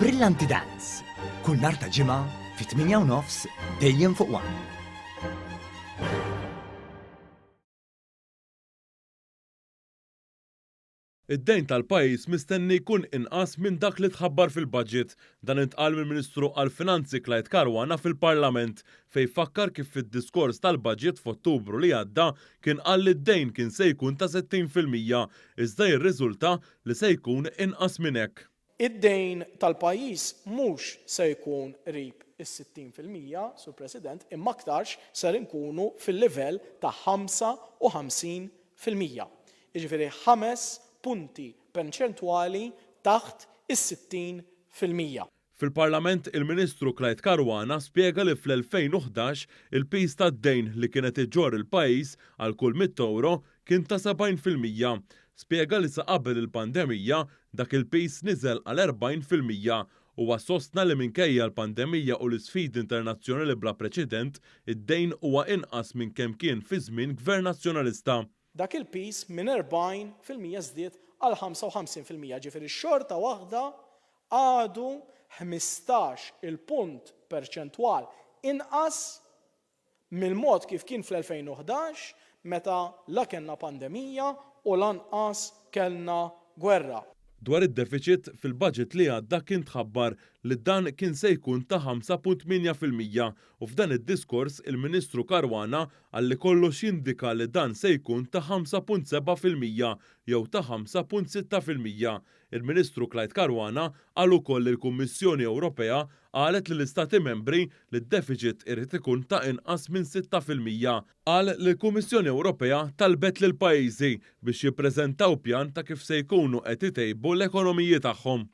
Brillanti Dance, kull nhar ta' Ġimgħa fit-8 u nofs dejjem fuq One. Id-dejn tal-pajjiż mistenni jkun inqas minn dak li tħabbar fil-budget. Dan intqal mill-Ministru għall-Finanzi Clyde Caruana fil-Parlament fejn fakkar kif fid-diskors tal-budget f'Ottubru li għadda kien qal li d-dejn kien se jkun ta' 60% iżda jirriżulta li se jkun inqas minn hekk. Id-dejn tal-pajjiż mhux se jkun qrib is-60%, Sur President, imma aktarx ser inkunu fil-livell ta' 55%. Jiġifieri ħames punti perċentwali taħt is-60%. Fil-Parlament, il-Ministru Clyde Caruana spjega li fl-2011 il-piż tad-dejn li kien qed iġorr il-pajjiż għal kull mitt ewro kien ta' 70%. Spjega li sa qabel il-pandemija dak il-piż niżel għal 40%. Huwa sostna li minkejja l-pandemija u l-isfidi internazzjonali bla preċedent, id-dejn huwa inqas minn kemm kien fi żmien Gvern Nazzjonalista. Dak il-piż minn 40% żdied għal 55%, ġifieri xorta waħda għadu 15 il punt perċentwal inqas mill-mod kif kien fl-2011 meta la kellna pandemija u lanqas kellna gwerra. Dwar id-defiċit, fil-budget li għadda kien tħabbar li dan kien se jkun ta' 5.8% u f'dan id-diskors il-Ministru Caruana qal li kollox jindika li dan se jkun ta' 5.7% jew ta' 5.6%. Il-Ministru Clyde Caruana qal ukoll li l-Kummissjoni Ewropea qalet lill-Istati Membri li d-defiċit irid ikun ta' inqas minn 6%. Qal li l-Kummissjoni Ewropea talbet lill-pajjiżi biex jippreżentaw pjan ta' kif se jkunu qed itejbu l-ekonomiji tagħhom.